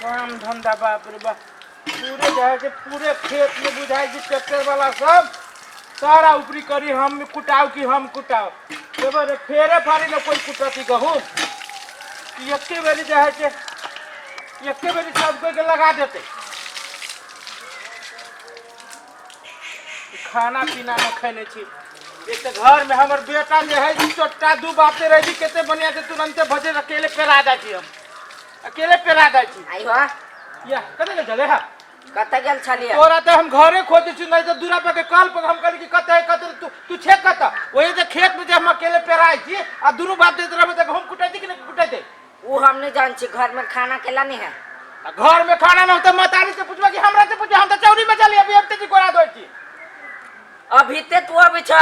काम धंधा बाप रे बाप पूरे जाइ छै पूरे खेत में बुझाइ छै ट्रैक्टर वाला सब सारा ऊपरी करी हम कुटाउ कि हम कुटाउ देबो रे फेरे फारी ने कोई कुटती गहूम एके बेरी जाइ छै एके बेरी सब कोई के लगा देते। खाना पीना न खैने छी। एक तऽ घर में हमर बेटा जे है चोट्टा दू बाते रहे छी कते बढ़िया से तुरंते भजे अकेले पेरा जाइ छी हम अकेले पेरा जाइ छी। आई हो या कते गेल छलै हा? कतऽ गेल छलियै? तोरा तऽ हम घरे खोजै छी नहीं तऽ दूरा पर के कल पर हम कहली कि कतऽ है कतऽ तू तू छे कतऽ ओही जे खेत में जे हम अकेले पेराइ छी आ दुनू बाप दैत रहबै तऽ गहूम कुटैती कि नहि कुटैते? उ हम नहीं जान छी घर में खाना केला नहीं है। आ घर में खाना न होते मतारी से पूछबा कि हमरा से पूछबा हम तऽ चौरी में चली अभी हम जी कोरा दोइ छी। अभी ते तू अभी छ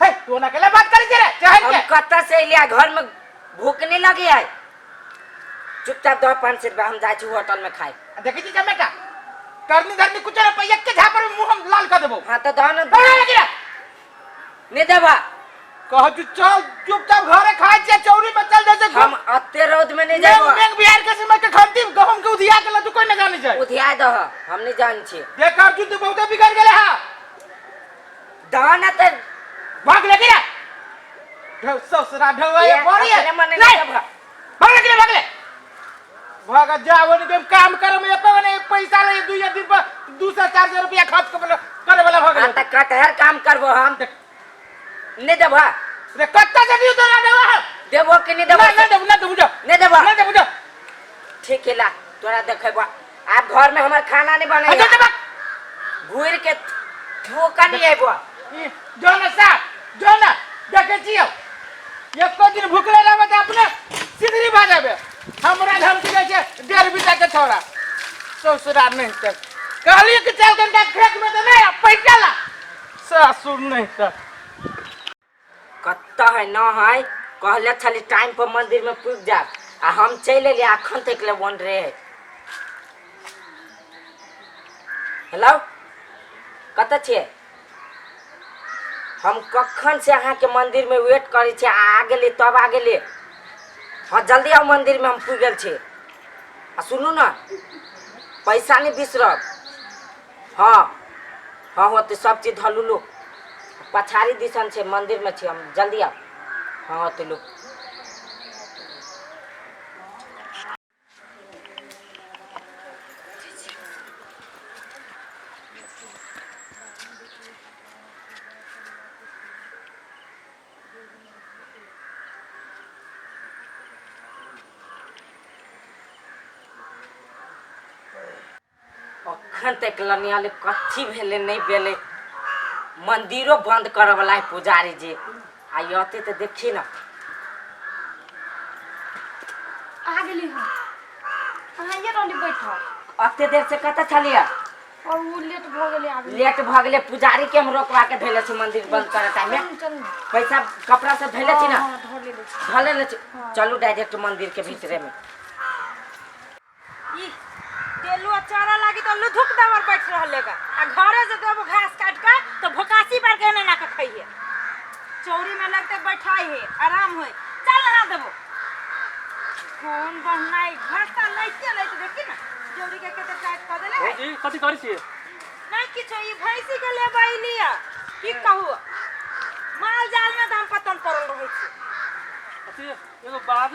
हे तू ना अकेले बात करी छे रे चाहे हम के कतऽ से एलियै घर में भूख नहीं लगी है। चुपचाप दो 500 रुपया हम जाइ छी होटल में खाए। देखै छी जमेटा करनी धरनी कुछ ना पैया के झापर में मुंह हम लाल कर देबो। हां तो दो ना। अरे लगी रे। नहीं देबा। कह तू चल चुपचाप घरे खाए छी चौरी में चल जाय छै। हम अते रौद में नहीं मेघ जाबो। मेघ बिहार के समय के खंती गहूम के उधिया के लड्डू कोई न जाने छै। उधिया दह हम नहीं जान छी। देख अर्जुन तू बहुते बिगड़ गेले हा। दह ना ते भाग लगी रे। ढौ ससुरा ढौआ ये बड़ी है। अपने मने नहीं। नहीं देबा। भाग लगी रे भाग ले। भाग जा वो नहीं काम करे में एको नहीं पैसा ले दू या दिन पर 200-400 रुपया खर्च करे वाला भाग हां ले। त कटहर काम करबो हम। नहीं देबा। रे कत्ता से दियो तोरा देबा। देबो कि नहीं देबो? ना ना देबो ना देबो जा। नहीं देबा। ना देबो जा। ठीक है ला तोरा देखेबो। आप घर में हमार खाना नहीं बने। अच्छा देबा। घूर के धोखा नहीं आइबो। जो ना सा जो ना देखे छियो एको दिन भूखले रहबे त अपने सिधरी भा जाबे। हमरा धमकी दै छै 1.5 बीता के छोरा ससुरा नहीं त कहलिए कि चल कनका खेत में त नहीं पैसा ला ससुर नहीं त कत्ता है न है कहले छली टाइम पर मंदिर में पुग जा आ हम चलि एलियै अखन तक ले बन रहे है। हेलो कतऽ छियै? हम कखन से अहाँके मंदिर में वेट करै छियै आ गेलियै तब आ गेलियै। हाँ जल्दी आउ मंदिर में हम पुगि गेल छी। आ सुनू ना पैसा नहीं बिसरब। हाँ हाँ होते सब चीज धलू लो पछाड़ी दिसन छै मंदिर में छी हम जल्दी आउ। हाँ होते लो। अखन तक लनियाले कथी भेलै नहीं भेलै मंदिरो बंद करऽ वाला है पुजारी जी आ अते तऽ देखी ना। आ गेली हम अहाँ ये रहली बैठल। अते देर से कतऽ छलियै? और उ लेट भऽ गेलै आबे। लेट भऽ गेलै पुजारी के हम रोकवा के धैले छी मंदिर बंद करऽ टाइम में। चलू, चलू। पैसा कपड़ा सब धैले छी ना? हाँ, धऽ लेले छी। धऽ लेले छी। हाँ। चलू डायरेक्ट मंदिर के भीतरे में। ई तेलू आ चारा लागी तो लुधुक दवर बैठ रहलेगा आ घरे से देबो घास काट के तो भोकासी बार के एना ना के खइहे चौरी में लगते बैठाई है आराम होए चल नहा देबो। कौन बहनाई घास का लाइते लाइते देखी ना चौरी के केते टाइट कर देले है। भौजी कथी करै छियै? नहीं किछो ई भैंसी के लेबै लिया की कहू माल जाल में तो हम पतन पड़ल रहै छी। अथी एगो बात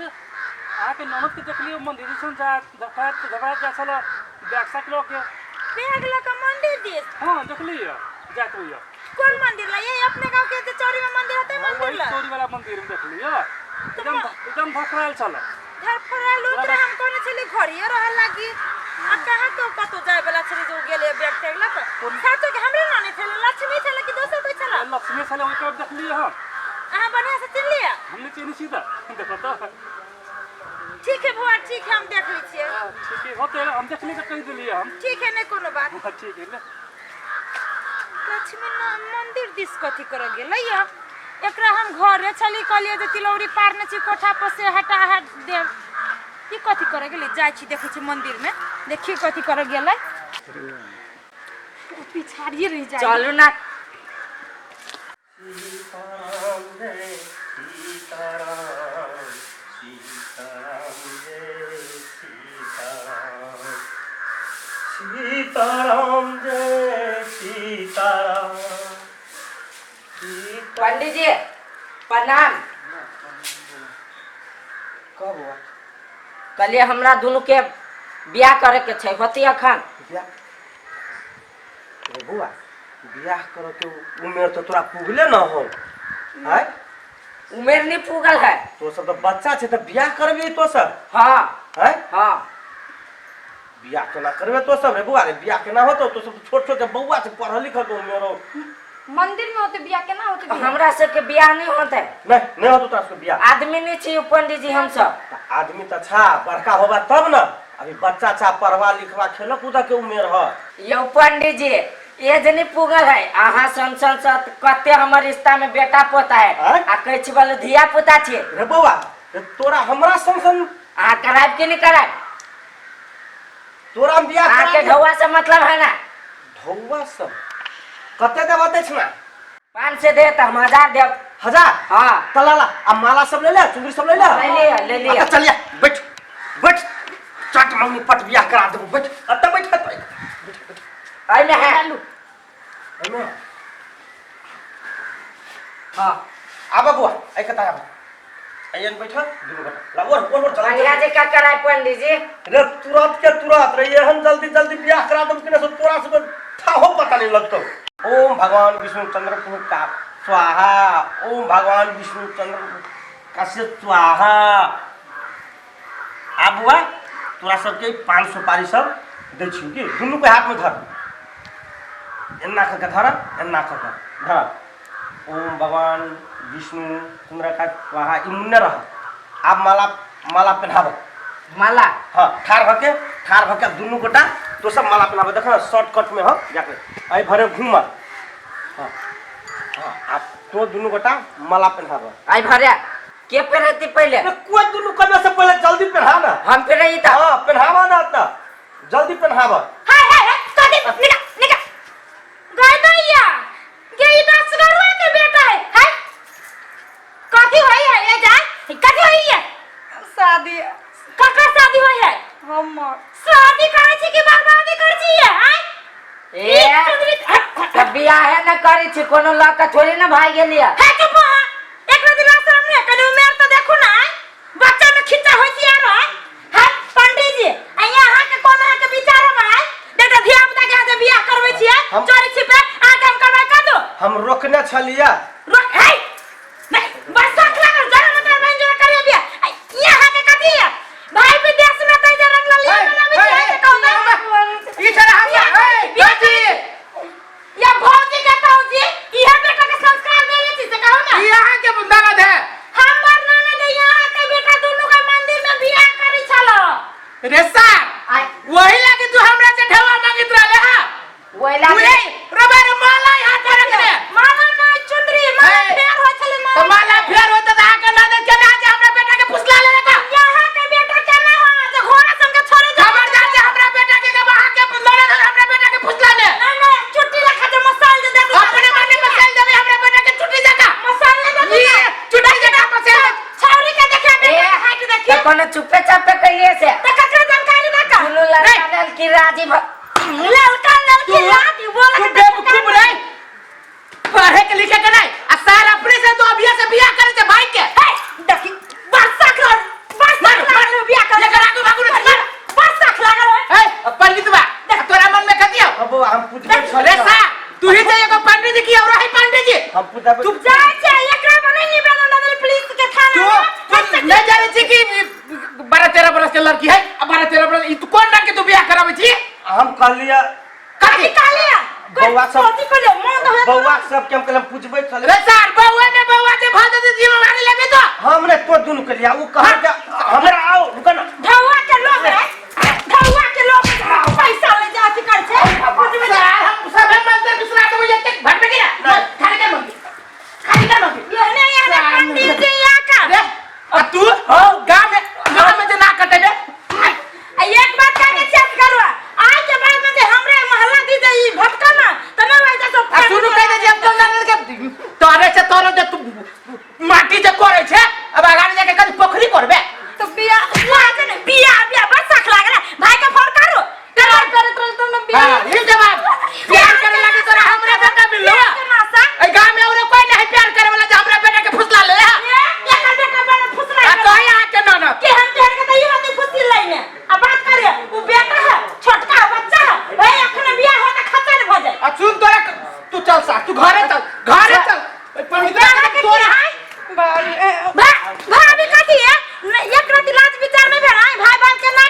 अहाँके ननद के देखलियै मंदिर दिसन जात धफाइत धफाइत जाइ छल बैग साइकिल लऽ के। बैग लऽ के मंदिर दिस? हाँ देखलियै जाइत होइए। कोन मंदिर ला? ये अपने गांव के जे चौरी में मंदिर होते हाँ, मंदिर वही ला? चौरी वाला मंदिर में देखलियै एकदम एकदम धफरायल छल। धरफरायल उतरे हम कहने छली घरिये रह लागी आ कहाँ तो कतौ जाय वाला छली जो गेले बैग टैग लऽ के। साचो के हमरे नानी छले लक्ष्मी छले कि दोसर कोई छला? लक्ष्मी छले ओहि तरफ देखलियै हम। अहाँ बढ़िया से चिन्हलियै? हम नहि चिन्है छी तऽ देखो तऽ। ठीक है बुआ ठीक है हम देख लै छियै। हाँ, ठीक है होते हम देखली तऽ कहि देलियै हम। ठीक है नहीं कोनो बात। हाँ, ठीक है ले। लक्ष्मी मंदिर दिस कथी करऽ गेलै या? एकरा हम घरे छली कहलियै जे तिलौरी पारने छी कोठा पर से हटा हट देब। ई कथी करऽ गेलै? जाइ छी देखै छी मंदिर में देखी कथी करऽ गेलै। ओ पिछाड़िए रहि जाइ। चलू ना। सीताराम जय सीताराम, सीताराम जय सीताराम। सीताराम जय सीताराम सीता पंडित जी प्रणाम। कह बौआ। कहलिए हमरा दुनू के बियाह करे के छै, होती अखन? बियाह रे बौआ, बियाह करे के उमेर तो तोरा पुगले न हो आय? उमेर नहीं पुगल है। तो सब तो बच्चा छै, तऽ बियाह करबी तो सब? हाँ। आय? हाँ। बियाह केना करबे तो सब रे बौआ? रे बियाह केना होतो? तो सब छोट छोट बौआ छै, पढ़ल लिखल के उमेर हो। मंदिर में होते बियाह, केना होते बियाह? हमरा सबके बियाह नहीं होते। नहीं, नहीं होतो तोरा सबके बियाह। आदमी नहीं छी पंडित जी हम सब। तऽ आदमी तऽ छा, बड़का होबा तब न, अभी बच्चा छा, पढ़वा लिखवा खेल कूद के उमेर ह। यौ पंडित जी, एज नहीं पुगल है। अहाँ सन सन सन कते हमर रिश्ता में बेटा पोता है। आँय? आ कहै छी बोलो धिया पुता छी। रे बौआ रे, तोरा हमरा सन सन अहाँ करायब कि नहीं करायब? तोरा हम बियाह अहाँ के करा दियौ। ढौआ से मतलब है ना? ढौआ सब कते देबा दै छ ना? 500 दे तऽ हम 1000 देब। 1000? हाँ। त ला ला, आ माला सब ले ले, चुंदरी सब ले ले। ले लिअ, ले लिअ। अच्छा चलिया, बैठ बैठ, चट मंगनी पट बियाह करा देबो। बैठ अत, बैठ बैठ। एहिमे है। एहिमे। हाँ। आबा बुआ, ऐ कता आबा, अयन बैठ दुनू गोटा। ला ओर ओर ओर, चल। बढ़िया जे का कराय पंडित जी। रे तुरंत के तुरंत रे, एहन जल्दी जल्दी बियाह करा देब कि ने तोरा सब थाहो पता नहीं लगतो। ओम भगवान विष्णु चंद्र का स्वाहा, ओम भगवान विष्णु चंद्र का से स्वाहा। आब बुआ तोरा सबके पान सुपारी सब दै छियौ कि दुनू के हाथ में धर, एन्ना कऽ के धर, एन्ना कऽ के धर। ओम भगवान विष्णु चंद्र का स्वाहा। ई मुन्ने रह। आब माला माला पहनाब। माला? हाँ, ठाढ़ भके, ठाढ़ भके आब दुनू गोटा तो सब माला पहनाब। देख ना, शॉर्टकट में हो जाके एहि भरे घूम। हाँ हाँ, आब तो दुनू गोटा माला पहनाब। आई भरे के पहिरती पहिले? अरे कोई दुनू कन्या से पहले जल्दी पहना ना। हम पहिरही तऽ। हाँ, पहनावा ना, त जल्दी पहनावा। हाय हाय हाय, कथी? निका निका गई दैया गे, ई तो असगरुआ के बेटा है। हाय, कथी होई है ए जा, कथी होई है? शादी। ककर शादी होई है? हमर। शादी करै छी कि बर्बादी करै छी ये? हाय, ए ई चुंदरी तऽ बियाहे न करै छी, कोनो लऽ कऽ थोड़े ने भागि गेलियै। हे चुप हो, एक दिन शरम नहीं? कनी उमेर तो देखू ना, बच्चा में खिच्चा होई छी आरो। हाय पंडित जी, आ यहाँ के कोन अहाँ के विचार हम आय देखो, धिया पुता के अहाँ बियाह करबै छियै चोरी छिपे अहाँ के हम करबै का दो? हम रोकने छलियै। रोक हे नहीं, बस शौक लागल जरा मतलब बहन जोड़ा करियो बियाह। आ यहाँ के कथी है भाई, विदेश में तै जे रंग ललिया बनाबै छियै से कहू ना। ई छड़ा हमरा ए बियाह बेटी या भौजी के कहू जी, इहे बेटा के संस्कार देले छी से कहू ना। ई अहाँ के ननद है? हमर ननद यहाँ के बेटा दुनू के मंदिर में बियाह करी छलो। रे सार, वही लागे तू हमरा से ढेवा मांगित रहले। हां, ओहि लागे। तू रबे रे माला हाथ पर रखले। माला ना, चुंदरी माला। हे। फेर होय छले तो माला। माला फेर होत त अहाँ के ननद केना जे हमरा बेटा के फुसला लेले का? यहाँ के बेटा केना हो जे घोड़ा संग के छोड़े जा? खबरदार जे हमरा बेटा के के अहाँ के ननद हमरा बेटा के फुसला ले। नहीं नहीं, चुट्टी रखा दे, मसाल दे दे। अपने मने मसाल देबे हमरा बेटा के चुटी जका। मसाल दे दे। ई चुटी जका मसाल दे। छौरी के देखे, ए, बेटा के हाइट देखी। तऽ कोनो चुपे चापे कहिए से त ककरो जानकारी दे का? दुनू लड़का लड़की राजी भ लड़का लड़की राजी बोला। तू बेवकूफ रे, पढ़े के लिखे के नहीं आ सार अपने से तो अभिया से बियाह करे छे भाई के। हे देखी, बरसा कर बरसा मार, मार। लागल बियाह करे। एकर आगू भागू ने, मार। बरसा लागल है। ए पंडित बा, देख तोरा मन में कथी हो? अब बौआ, हम पूछबै रे छलियै। सा तू ही तो एगो पंडित जी की और है पंडित जी। हम पूछबै। तू जाय छै एकरा बने निवेदन दे पुलिस के थाना तू में। तू नहीं जाने छी कि 12-13 बरस के लड़की है आ 12-13 बरस ई तू कोन रंग के तू बियाह कराबै छी? हम कहलियै। कथी? कथी कहलियै? बौआ सब- कथी कहलियै मन तो बौआ सबके हम कहलियै, हम पूछबै छलियै। रे सार, बौआ ने बौआ जे भाग दे जिम्मेवारी लेबे तो। हम ने तो दुनू के लिया उ कहल के हमरा आओ, रुक ना। ढौआ के लोग है, ढौआ के लोग पैसा ले जा अथी कर छै। सार, हम सब मंदिर बिसरा देबै एतेक भटबे की ना खाली कर मंदिर, खाली कर मंदिर। एहने एहने पंडित जी यहाँ का रे आ तू गांव में, गांव में जे ना कटेबे। आ एक बात कह के चेक करवा, आज के बाद में जे हमरे मोहल्ला दी जे ई भटका ना त ना भाई सब। आ सुनू, कह दे जे अब तो ननद के तोरे से तोरे जे तू माटी जे करे छे, अब आगाड़ी जाके कभी पोखरी करबे। चल सा तू घरे चल, घरे चल। ओइ पंडितवा के तोरा भाभी कथी है? नहीं, एक रति लाज विचार नहीं भेल, आय भाई बहन के ना